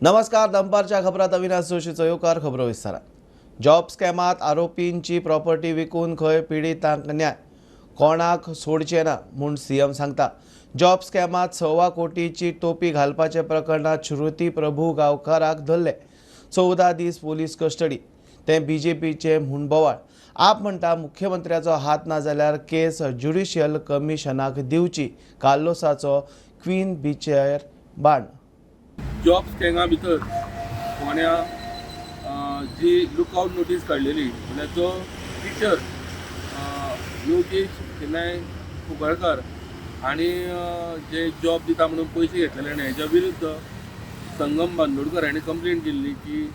नमस्कार, दनपारच्या खबरात अविनाश जोशीचो येवकार. खबरो विस्तारान. जॉब स्कॅमात आरोपींची प्रॉपर्टी विकून खंय पिडितांक न्याय, कोणाक सोडचे ना म्हूण सीएम सांगता. जॉब स्कॅमात 1.25 कोटीची टोपी घालपाचे प्रकरणात श्रुती प्रभू गांवकाराक धरले. 14 दीस पोलीस कस्टडी. ते बीजेपीचे म्हूण बोवाळ. आप म्हणटा मुख्यमंत्र्याचो हात ना जाल्यार केस ज्युडिशियल कमिशनाक दिवची. कार्लोसाचो क्वीन बीचेर बाण. जॉब स्कॅमा भितर फोंड्या जी लुकआउट नोटीस काडलेली म्हणल्यार जो टिचर योगेश शेनाय कुंकळकार आनी जे जॉब दिता म्हणून पयशे घेतलेले आनी हेज्या विरुद्ध संगम बांदोडकर हांणी कंप्लेन केल्ली की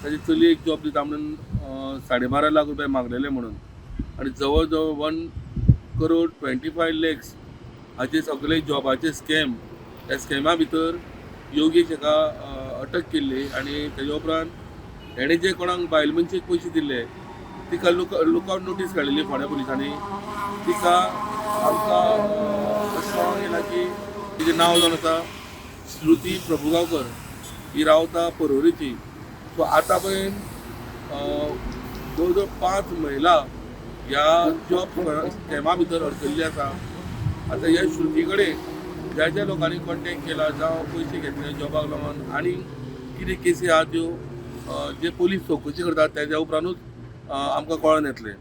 ताजे चलयेक जॉब दिता म्हणून 12.5 लाख रुपया मागलेले म्हणून आनी जवळ जवळ 1 करोड 25 लॅक्स हाचे सगळे जॉबाचे स्कॅम, ह्या स्कॅमा भितर योगेश हाका अटक केल्ली. आनी तेज्या उपरांत हेणें जे कोणाक बायल मनशेक पयशे दिल्ले तिका लुकआउट नोटीस काडलेली फोंड्या पुलिसांनी. तिका आमकां अशें कळोन येयलां की तिजें नांव जावन आसा श्रुती प्रभुगांवकर, ही रावता पर्वरीची. सो आतां पर्यंत जवळ जवळ 5 महिला ह्या जॉब स्कॅमा भितर अडकल्ली आसा. आतां ह्या श्रुती कडेन ज्या ज्या लोकांनी कॉन्टेक्ट केला जावं पयशे घेतले जॉबाक लागून आनी कितें केसी आहा त्यो जे पोलीस चवकशी करतात तेज्या उपरांतूच आमकां कळोन येतलें.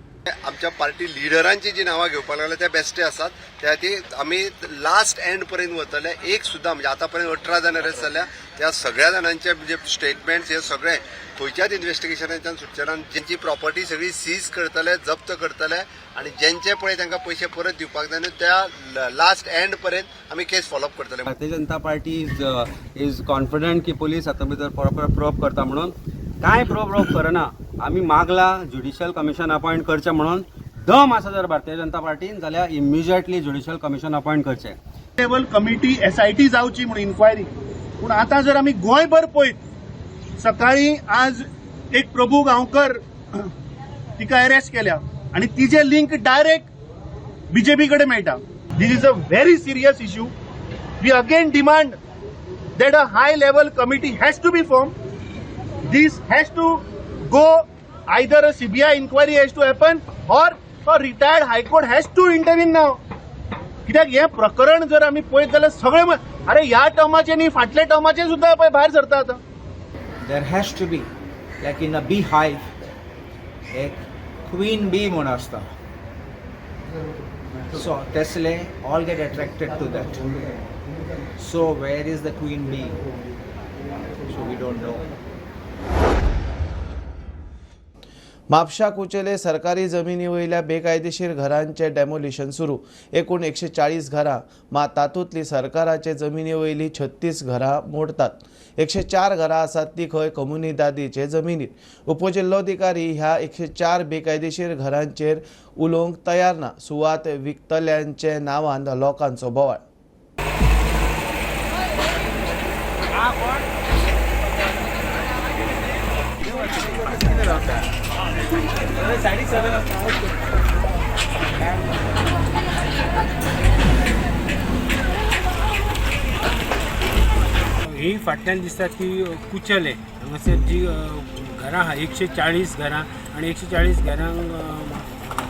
आमच्या पार्टी लिडरांची जी नांवां घेवपाक लागल्या ते बेस्टे आसात. त्या खातीर आमी लास्ट एंड पर्यंत वतले. एक सुद्दां म्हणजे आतां पर्यंत 18 जाण अरेस्ट जाल्या, त्या सगळ्या जाणांचे म्हणजे स्टेटमेंट्स हे सगळे खंयच्याच इन्व्हेस्टिगेशनाच्यान सुटचे ना. जेंची प्रॉपर्टी सगळी सीज करतले, जप्त करतले आनी जेंचे पळय तांकां पयशे परत दिवपाक जाय न्हू, त्या लास्ट एंड पर्यंत आमी केस फॉलोअप करतले. Bharatiya Janata Party is confident की पोलीस हातूंत भितर प्रॉपर प्रोब करता म्हणून. कांय प्रोब रोब करना. आमी मागला ज्युडिशियल कमिशन अपॉयंट करचें म्हणून. दम आसा जर भारतीय जनता पार्टीन जाल्यार इमिजिएटली ज्युडिशियल कमिशन अपॉयंट करचें. लेवल कमिटी, एसआयटी जावची म्हणून इन्क्वायरी. पूण आतां जर आमी गोंयभर पळयत, सकाळी आज एक प्रभू गांवकर तिका अरेस्ट केल्या आनी तिजे लिंक डायरेक्ट बीजेपी कडेन मेळटा. This is a very serious issue. We again demand that a high level committee has to be formed. This has to go, either a CBI inquiry has to happen or a retired High Court has to intervene now. कित्याक हें प्रकरण जर आमी पळयत जाल्यार सगळे अरे ह्या टर्माचे न्ही, फाटल्या टर्माचे सुद्दां पळय भायर सरता आतां. There has to be, like in a beehive, एक queen bee म्हूण आसता. So तसले all get attracted to that. So where is the queen bee? So we don't know. Mapusa Kuchele सरकारी जमिनी वयल्या बेकायदेशीर घरांचे डेमोलिशन सुरू. एकूण 140 घरां, मात तातूंतली सरकाराचे जमिनी वयली 36 घरां मोडतात. 104 घरां आसात ती खंय कोमुनिदादीचे जमिनीर. उपजिल्लोधिकारी ह्या 104 बेकायदेशीर घरांचेर उलोवंक तयार ना. सुवात विकतल्यांचे नांवान लोकांचो बोवाळ. ही फाटल्यान दिसता ती कुचले हांगासर जी घरां आहा, 140 घरां आनी 140 घरांक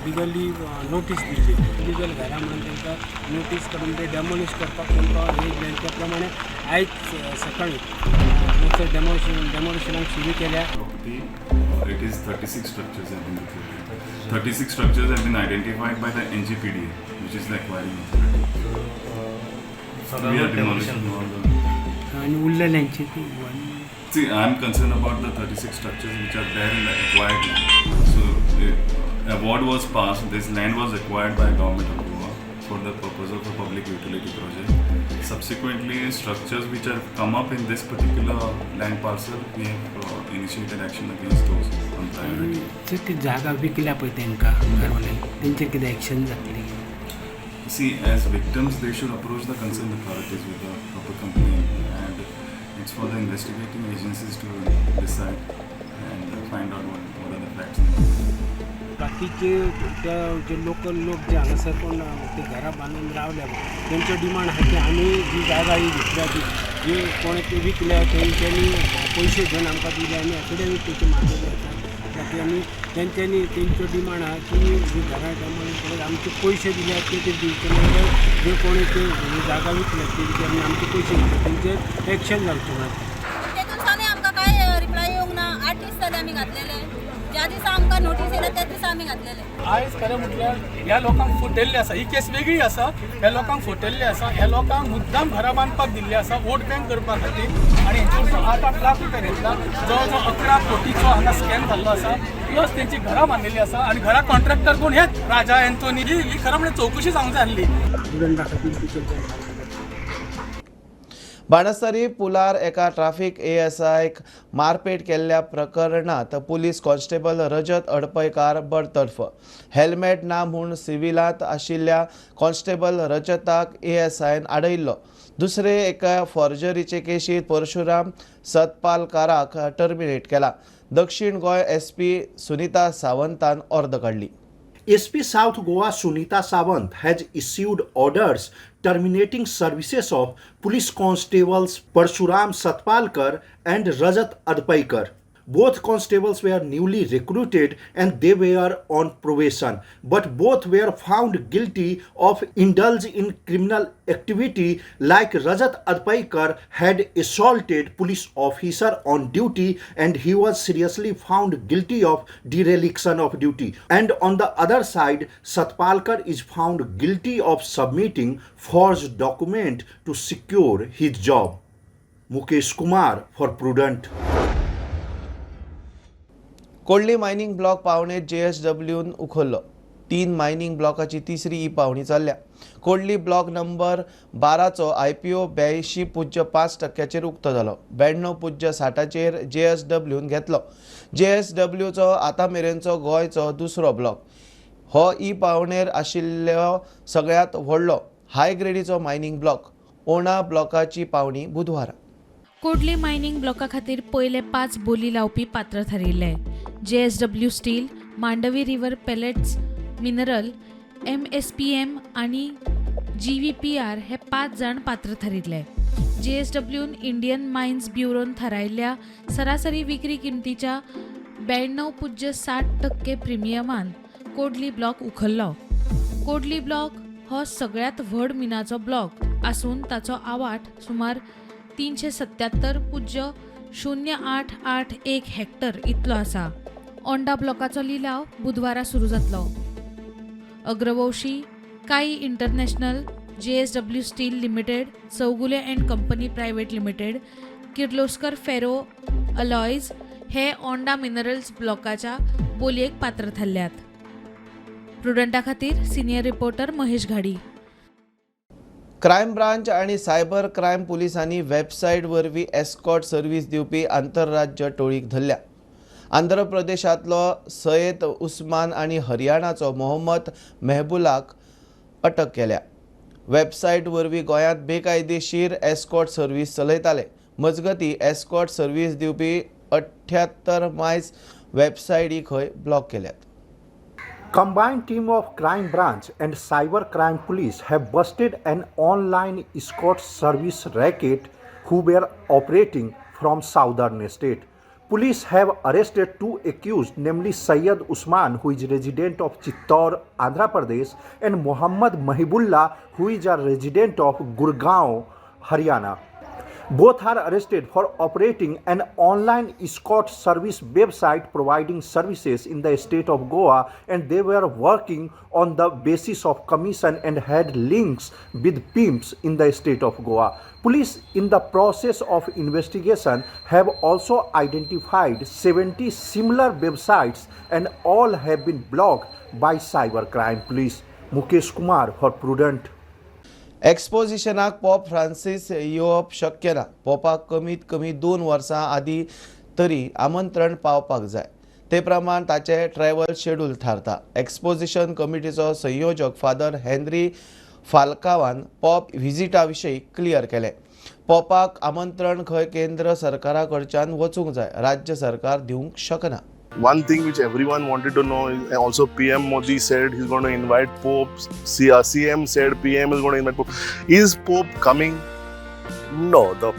लिगली नोटीस दिल्ली. इलिगल घरां म्हणून तांकां नोटीस करून ते डेमोलिश करपाक तांकां हे दिलें. त्या प्रमाणे आयज सकाळी हांगासर डेमोलिशनाक सुरू केल्या. Property, it is 36 structures have been reported. 36 structures have been identified by the NGPDA, which is the acquiring authority. We are demolishing all the. आनी उरलेल्यांची ती See, I am concerned about the 36 structures which are there in the acquired land. So, the award was passed. This land was acquired by Government of Goa for the purpose of a public utility project. Subsequently, structures which have come up in this particular land parcel, we have initiated action against those on priority. जर ती जागा विकल्या पळय तांकां घरवाल्यांक, तेंचेर कितें action जातली? See, as victims, they should approach the concerned authorities with a proper complaint, and it's for the investigating agencies to decide and find out what are the facts involved. बाकीचे त्या जे लोकल लोक जे हांगासर कोण ते घरां बांदून रावल्या तेंचो डिमांड आहा की आमी जी जागा ही घेतल्या ती जे कोणे ते विकले तेंच्यांनी पयशे घेवन आमकां दिले आनी एफिडेवीट तेचे मारलेले आसा. ताकी आमी तेंच्यांनी तेंच्यो डिमांड आहा की जी घरां त्यामुळे आमचे पयशे दिले ते ते दिवचे, नाजाल्यार जे कोणे ते जागा विकल्या तेंचे आमी आमचे पयशे दिले तेंचेर एक्शन जावचें म्हणून. तेतून सावन आमकां कांय रिप्लाय येवंक ना. 8 दीस जाले आमी घातलेले, ज्या दिसा आमकां नोटीस येयल्या त्या दिसा आमी घातलेले. आयज खरें म्हटल्यार ह्या लोकांक फटयल्ले आसा. ही केस वेगळी आसा. ह्या लोकांक फटयल्ले आसा. ह्या लोकांक मुद्दाम घरां बांदपाक दिल्ली आसा वोट बँक करपा खातीर आनी हेंचे 8-8 लाख रुपया घेतला. जवळ जवळ 11 कोटीचो हांगा स्कॅम जाल्लो आसा. प्लस तेंची घरां बांदिल्ली आसा आनी घरां कॉन्ट्रॅक्टर कोण हेच राजा एंथोनी. ही खरें म्हणल्यार चवकशी जावंक जाय आसली. बाणस्तारी पुलार एका ट्राफिक एएसआयक मारपेट केल्ल्या प्रकरणांत पुलीस कॉन्स्टेबल रजत अडपयकार बडतर्फ. हेल्मेट ना म्हूण सिव्हिलांत आशिल्ल्या कॉन्स्टेबल रजताक एएसआयन आडयल्लो. दुसरे एका फॉर्जरीचे केशींत परशुराम सतपालकाराक टर्मिनेट केला. दक्षिण गोंय एसपी सुनीता सावंतान ऑर्द काडली. SP South Goa Sunita Sawant has issued orders terminating services of police constables Parshuram Satpalkar and Rajat Adpaikar. Both constables were newly recruited and they were on probation, but both were found guilty of indulge in criminal activity, like Rajat Adpaikar had assaulted police officer on duty and he was seriously found guilty of dereliction of duty. And on the other side, Satpalkar is found guilty of submitting forged document to secure his job. Mukesh Kumar for Prudent. Kodli mining block पावणेत JSWन उखल्लो. 3 mining ब्लॉकाची तिसरी e पावणी चल्ल्या. Kodli block number 12चो IPO 82.5% उक्तो जालो. 92.60चेर JSWन घेतलो. JSWचो आतां मेरेनचो गोंयचो दुसरो ब्लॉक. हो ई पावणेर आशिल्लो सगळ्यांत व्हडलो हाय ग्रेडीचो मायनिंग ब्लॉक. ओणा ब्लॉकाची पावणी बुधवारा. कोडली मायनिंग ब्लॉका खातीर पयले 5 बोली लावपी पात्र थारिल्ले. JSW steel, Mandovi river pellets mineral, MSPM आनी GVPR हे 5 जाण पात्र थारिल्ले. JSWन इंडियन मायन्स ब्युरोन थारायल्ल्या सरासरी विक्री किमतीच्या 92.60% प्रिमियमान कोडली ब्लॉक उखल्लो. कोडली ब्लॉक हो सगळ्यांत व्हड मिनाचो ब्लॉक आसून ताचो आवाठ सुमार 377.0881 हेक्टर इतलो आसा. ओंडा ब्लॉकाचो लिलाव बुधवारा सुरू जातलो. अग्रवंशी, Kai international, JSW steel limited, Chowgule and company private limited, Kirloskar ferro alloys हे ओंडा मिनरल्स ब्लॉकाच्या बोलयेक पात्र थारल्यात. प्रुडंटा खातीर senior reporter Mahesh Ghadi. Crime branch आनी सायबर क्रायम पुलिसांनी वेबसायट वरवीं एस्कॉर्ट सर्वीस दिवपी आंतरराज्य टोळीक धरल्या. आंध्र प्रदेशांतलो सयेद उस्मान आनी हरियाणाचो मोहम्मद मेहबुलाक अटक केल्या. वेबसायट वरवीं गोंयांत बेकायदेशीर एस्कॉर्ट सर्वीस चलयताले. मजगतीं एस्कॉर्ट सर्वीस दिवपी 78 मायज वेबसायटी खंय ब्लॉक केल्यात. Combined team of Crime Branch and Cyber Crime Police have busted an online escort service racket who were operating from southern state. Police have arrested 2 accused, namely Syed Usman, who is resident of Chittor, Andhra Pradesh, and Mohammad Mahibullah, who is a resident of Gurgaon, Haryana. Both are arrested for operating an online escort service website providing services in the state of Goa, and they were working on the basis of commission and had links with pimps in the state of Goa. Police, in the process of investigation, have also identified 70 similar websites and all have been blocked by cyber crime police. Mukesh Kumar for Prudent. एक्सपोजिशनाक pop Francis येवप शक्य ना. पॉपाक कमीत कमी 2 वर्सां आदीं तरी आमंत्रण पावपाक जाय. ते प्रमाण ताचें ट्रॅव्हल शेड्यूल थारता. एक्सपोजिशन कमिटीचो संयोजक फादर हेनरी फाल्कावान पॉप व्हिजिटा विशीं क्लियर केलें. पॉपाक आमंत्रण खंय केंद्र सरकारा कडच्यान वचूंक जाय, राज्य सरकार दिवंक शकना. One thing which everyone wanted to know is also PM Modi said he's going to invite Pope. CM said PM is going to invite Pope. Is Pope coming? No, the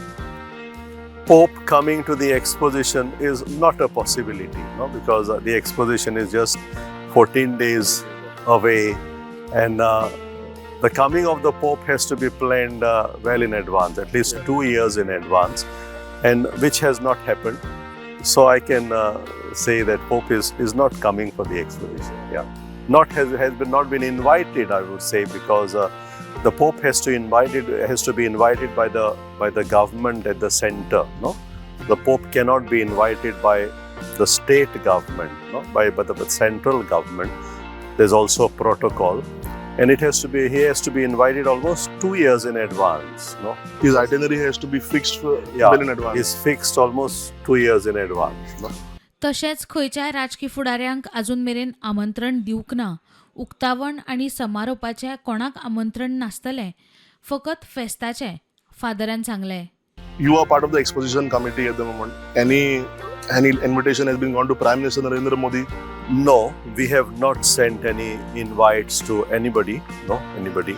Pope coming to the exposition is not a possibility, no, because the exposition is just 14 days away, and the coming of the Pope has to be planned well in advance, at least 2 years in advance, and which has not happened. So I can say that Pope is not coming for the exposition. Yeah, not has has been not been invited, I would say, because the Pope has to be invited by the government at the center. No, the Pope cannot be invited by the state government, no, by the central government. There's also a protocol, and it has to be he has to be invited almost 2 years in advance. No, His itinerary has to be fixed for yeah, well in advance. It's fixed almost 2 years in advance. No? तशेंच खंयच्याय राजकी फुडाऱ्यांक अजून मेरेन आमंत्रण दिवंक ना. उक्तावण आनी समारोपाचें कोणाक आमंत्रण नासतलें, फकत फेस्ताचें, फादरान सांगलें. You are part of the exposition committee at the moment. Any invitation has been gone to Prime Minister Narendra Modi? No, we have not sent any invites to anybody. No, anybody.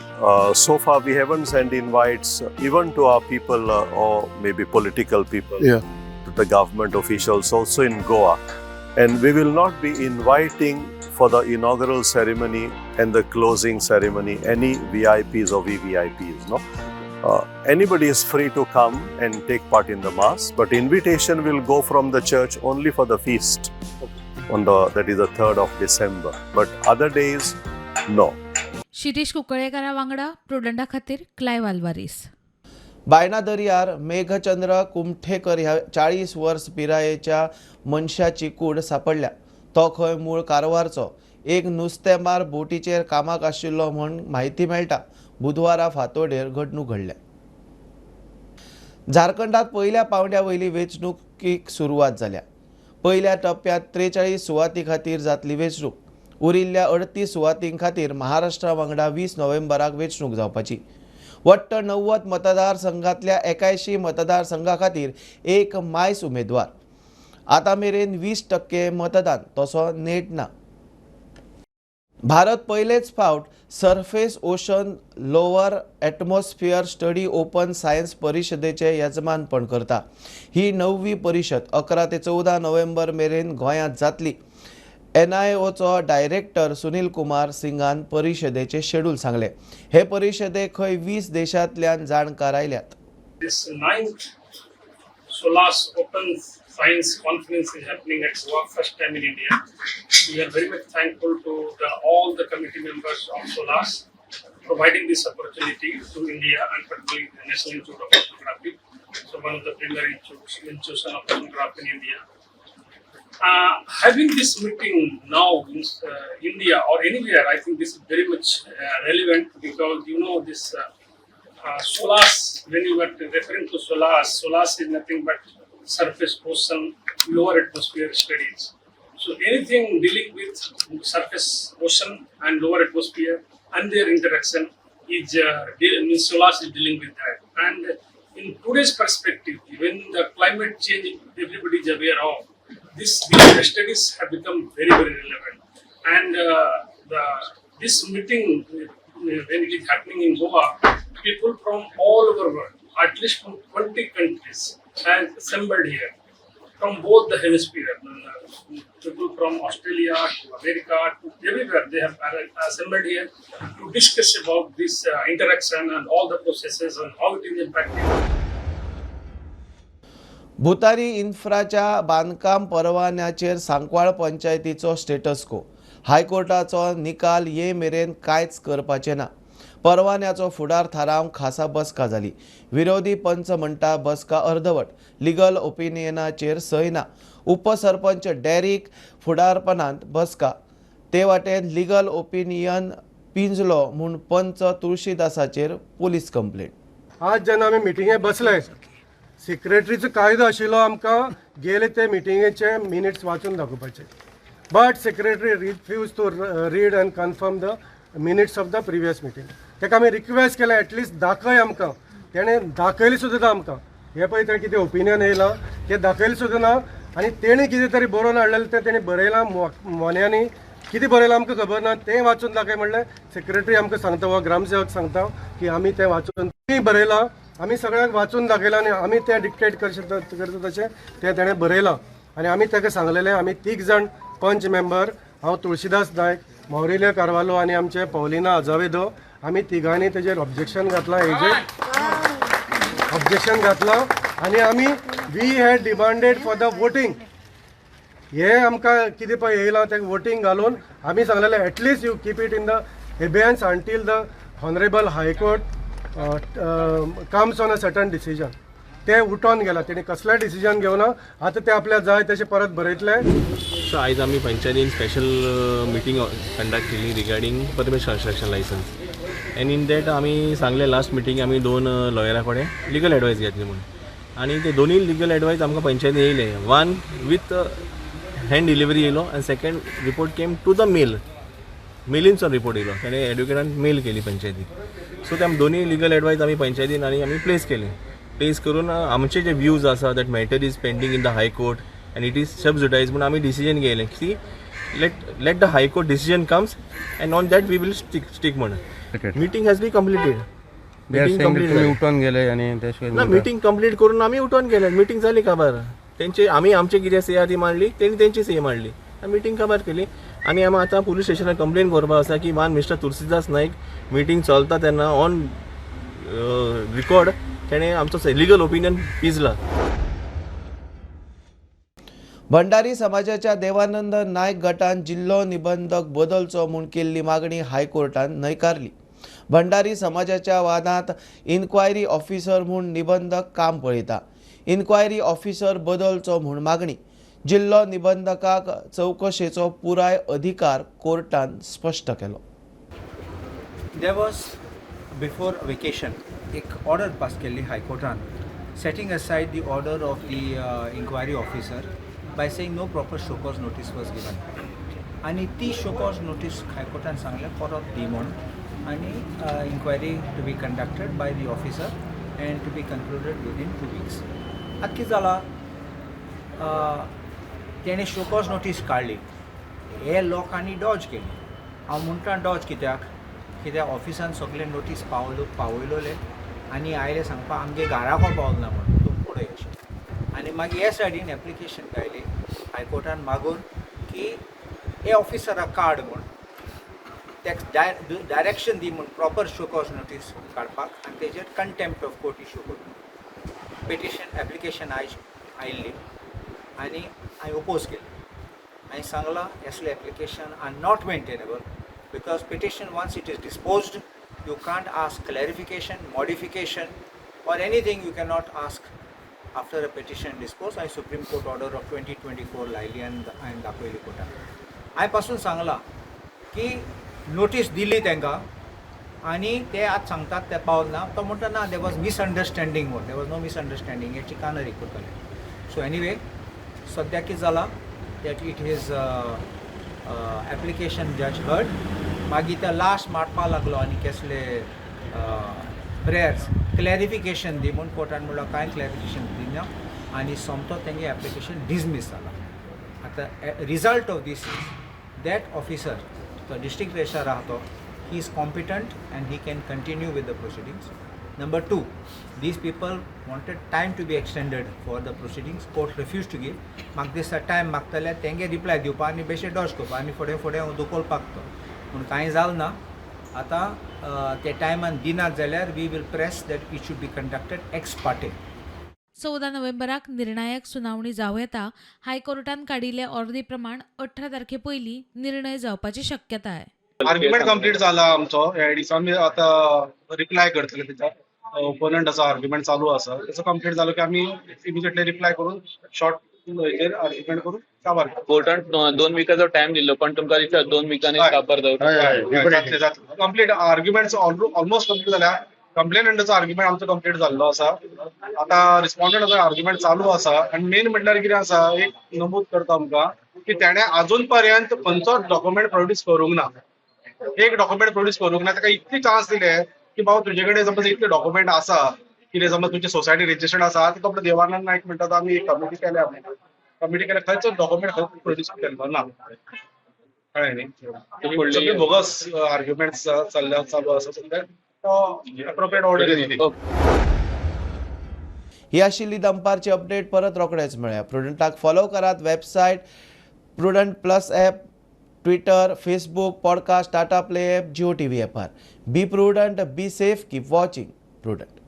So far, we haven't sent invites even to our people or maybe political people, to the government officials also in Goa. And we will not be inviting for the inaugural ceremony and the closing ceremony any VIPs or VVIPs. No. Anybody is free to come and take part in the mass, but invitation will go from the church only for the feast on the that is the 3rd of December. But other days, no. Shirish कुंकळ्येकारा वांगडा प्रुडंटा खातीर Clive Alvares. Baina दर्यार मेघचंद्र कुमठेकर ह्या 40 वर्स पिरायेच्या मनशाची कूड सांपडल्या. तो खंय मूळ कारवारचो. एक नुस्तेमार बोटीचेर कामाक आशिल्लो म्हूण म्हायती मेळटा. बुधवारा फांतोडेर घडणूक घडल्या. झारखंडात पयल्या पावंड्या वयली वेंचणुकीक सुरवात जाल्या. पयल्या टप्प्यांत 43 सुवाती खातीर जातली वेंचणूक. उरिल्ल्या 38 सुवातीं खातीर महाराष्ट्रा वांगडा 20 नोव्हेंबराक वेंचणूक जावपाची. वट्ट 90 मतदारसंघातल्या 81 मतदारसंघा खातीर एक मायस उमेदवार. आतां मेरेन 20% मतदान, तसो नेट ना. भारत पयलेच फावट Surface Ocean Lower Atmosphere Study Open Science परिशदेचें येजमानपण करता. ही णववी परिशद 11 ते 14 नोव्हेंबर मेरेन गोंयांत जातली. एनआयओचो डायरेक्टर सुनील कुमार सिंगान परिशदेचें शेड्यूल सांगलें. हे परिशदेक खंय 20 देशांतल्यान जाणकार आयल्यात. This ninth SOLAS Open Science Conference is happening at Goa, first time in India. We are very much thankful to all the committee members of SOLAS providing this opportunity to India and particularly the National Institute of Oceanography, so one of the premier institution of oceanography in India. Having this meeting now in India or anywhere, I think this is very much relevant because this SOLAS, when you were referring to SOLAS, SOLAS is nothing but surface ocean lower atmosphere studies. So anything dealing with surface ocean and lower atmosphere and their interaction is means SOLAS is dealing with that. And in today's perspective, when the climate change everybody is aware of, these studies have become very, very relevant. And the this meeting, when it is happening in Goa, people from all over world, at least from 20 countries, has assembled here from both the hemisphere. People from Australia to America to everywhere, they have assembled here to discuss about this interaction and all the processes and how it is impacting. भुतारी इन्फ्राच्या बांदकाम परवान्याचेर Sancoale पंचायतीचो status को. हायकोर्टाचो निकाल ये मेरेन कांयच करपाचें ना. परवान्याचो फुडार थारावंक खासा बसका जाली. विरोधी पंच म्हणटा, बसका अर्दवट, लिगल ओपिनियनाचेर सय ना. उपसरपंच डॅरिक फुडारपणांत बसका. ते वाटेन लिगल ओपिनियन पिंजलो म्हूण पंच तुळशीदासाचेर पुलीस कंप्लेंट. आज जेन्ना आमी मिटिंगे बसले, सेक्रेटरीचो कायदो आशिल्लो आमकां गेले ते मिटिंगेचे मिनिट्स वाचून दाखोवपाचे, but secretary refuse to read and confirm the minutes of the previous meeting. ताका आमी रिक्वेस्ट केलें, एटलिस्ट दाखय आमकां. तेणें दाखयलें सुद्दां ना आमकां. हें पळय, तेणें कितें ओपिनियन येयलां तें दाखयलें सुद्दां ना आनी तेणें कितें तरी बरोवन हाडलेलें तें तेणें बरयलां मोन्यांनी. कितें बरयलां आमकां खबर ना. तें वाचून दाखय म्हणलें, सेक्रेटरी आमकां सांगता वा ग्रामसेवक सांगता की आमी तें वाचून बरयलां. आमी सगळ्यांक वाचून दाखयलां आनी आमी तें डिक्टेट करता तशें तें तेणें बरयलां आनी आमी ताका सांगलेलें. आमी 3 जाण पंच मेंबर, हांव तुळशीदास नायक, मौरिल्यो कार्वालो आनी आमचे पॉलिना अजावेदो, आमी तिगांनी तेजेर ऑब्जेक्शन घातलां, हेजेर ऑब्जेक्शन घातलां आनी आमी we had demanded for the voting. हे आमकां कितें पळय येयलां तें वोटींग घालून आमी सांगलेलें at least you keep it in the abeyance until the honourable high court comes on a certain decision. ते उठोन गेला, तेणी कसलें डिसिजन घेवना. आतां ते आपल्याक जाय तशें परत बरयतले. सो आयज आमी पंचायतीन स्पेशल मिटींग कंडक्ट केली regarding permit construction licence and in that आमी सांगले लास्ट मिटींग आमी 2 लॉयरा कडेन लिगल एडवायस घेतली म्हणून आनी ते दोनूय लिगल एडवायस आमकां पंचायतीन येयले. वन विथ हँड डिलिव्हरी येयलो आनी second report came to the mail, मेलीनचो report येयलो, ताणें एडवोकेटान मेल केली पंचायतीक. सो ते आमी दोनूय लिगल एडवायस आमी पंचायतीन आनी आमी प्लेस केले. प्लेस करून आमचे जे व्यूज आसा that matter is pending in the high court and it is sub judice म्हणून आमी डिसिजन घेयलें की let the high court decision comes and on that we will stick म्हणून. Meeting has be completed. उठून गेले आनी ना meeting complete करून आमी उठून गेले. मिटींग जाली काबार तेंचे, आमी आमचे कितें सही ती मांडली, तेणी तेंची सही मांडली, मिटींग काबार केली. आनी आमी आतां पुलीस स्टेशनार कंप्लेन करपाक आसा की one mister Tulsidas Naik meeting चलता तेन्ना ऑन रिकॉर्ड तेणें आमचो लिगल ओपिनियन पिजला. भंडारी समाजाच्या देवानंद नायक गटान जिल्लो निबंधक बदलचो म्हूण केल्ली मागणी हायकोर्टान न्हयकारली. भंडारी समाजाच्या वादांत इन्क्वायरी ऑफिसर म्हूण निबंधक काम पळयता. इन्क्वायरी ऑफिसर बदलचो म्हूण मागणी. जिल्लो निबंधकाक चवकशेचो पुराय अधिकार कोर्टान स्पश्ट केलो. There was before vacation एक ऑर्डर पास केल्ली हायकोर्टान setting aside the order of the inquiry officer by saying no proper show cause notice was given. आनी ती शोकॉज नोटीस हायकोर्टान सांगलें परत दी म्हूण आनी inquiry to be conducted by the officer and to be concluded within 2 weeks. आतां कितें जालां, तेणें शोकॉज नोटीस काडली, हे लोकांनी डॉज केली. हांव म्हणटा डॉज कित्याक, कित्याक ऑफिसान सगळे नोटीस पावयलोले आनी आयले सांगपाक आमगे घराको पावल ना म्हण तूं पळय अशें. आनी मागीर हे सायडीन एप्लिकेशन घायली हायकोर्टान मागून की हे ऑफिसराक काड म्हूण, तेका डायरेक्शन दी म्हूण प्रॉपर शोकॉज नोटीस काडपाक आनी तेजेर कंटेम्प्ट ऑफ कोर्ट इशू करून पिटिशन एप्लिकेशन आयज आयिल्ली आनी हांवें ओपोज केलें. हांवें सांगलां असले application are not maintainable because petition once it is disposed you can't ask clarification, modification or anything. You cannot ask after a petition disposed. हांवें सुप्रीम कोर्ट ऑर्डर ऑफ 2024 लायली आनी हांवें दाखयली कोर्टाक. हांवें पासून सांगलां की नोटीस दिली तांकां आनी ते आज सांगतात ते पावल ना. तो म्हणटा ना there was misunderstanding म्हूण. There was no misunderstanding. हे चिकानरी करतले. सो एनिवे सद्याक कितें जालां that it is application जज हर्ड. मागीर ते लास्ट मारपाक लागलो आनी कसले प्रेयर्स क्लॅरिफिकेशन दी म्हूण कोर्टान म्हणल्यार कांय क्लॅरिफिकेशन दिना आनी सोमतो तेंगे एप्लिकेशन डिसमीस जाला. आतां result of this is that officer तो डिस्ट्रिक्ट रजिस्ट्रार आहा तो he is competent and he can continue with the proceedings. Number 2, these people wanted time to be extended for the proceedings. Court refused to give. म्हाका दिसता time मागतले तेंगे reply दिवपा आनी बेश्टे Dodge करपा आनी फुडें फुडें दुखोवपाक तो पूण कांय जालें ना. आतां ते टायमान दिनात जाल्यार we will press that it should be conducted ex parte. 14 नोव्हेंबराक निर्णायक सुनावणी जावं येता. हायकोर्टान काडिल्ले ऑर्दी प्रमाण 18 तारखे पयलीं निर्णय जावपाची शक्यताय. आर्ग्युमेंट कंप्लीट जाला आमचो. ह्या दिसा आमी आतां रिप्लाय करतले तेच्या ओपोनंटाचो आर्ग्युमेंट चालू आसा. तेचो कंप्लीट जालो की आमी इमिजिएटली रिप्लाय करून शॉर्ट हेजेर आर्ग्युमेंट करून काबार. कोर्टान 2 विकाचो टायम दिल्लो पण तुमकां दिसता 2 विकांनी काबार जावं जातलें. कंप्लीट आर्ग्युमेंट्स ऑलमोस्ट कंप्लीट जाल्या. कंप्लेनंटाचो आर्ग्युमेंट आमचो कंप्लीट जाल्लो आसा. आतां रिस्पॉन्डंटाचो आर्ग्युमेंट चालू आसा. आनी मेन म्हटल्यार कितें आसा, एक नमूद करता आमकां की तेणें आजून पर्यंत खंयचोच डॉक्युमेंट प्रोड्यूस करूंक ना. एक डॉक्युमेंट प्रोड्यूस करूंक ना. ताका इतली चान्स दिले की बाबा तुजे कडेन समज इतले डॉक्युमेंट आसा कितें समज तुमची सोसायटी रजिस्टर्ड आसा, तो आपलो देवानंद नायक म्हणटा तो आमी एक कमिटी केल्या, कमिटी केल्या, खंयचोच डॉक्युमेंट खंय प्रोड्यूस केल्लो ना. कळ्ळें न्ही? सगळे बोगस आर्ग्युमेंट्स चल्ल्या चालू आसा सद्याक. तो एप्रोप्रिएट ऑर्डर दिली. ही आशिल्ली दनपारची अपडेट. परत रोखडेच मेळया. प्रुडंटाक फॉलो करात. Website Prudent plus app, Twitter, Facebook, podcast, Tata Play app, Jio TV ॲपार. Be prudent, be safe, keep watching Prudent.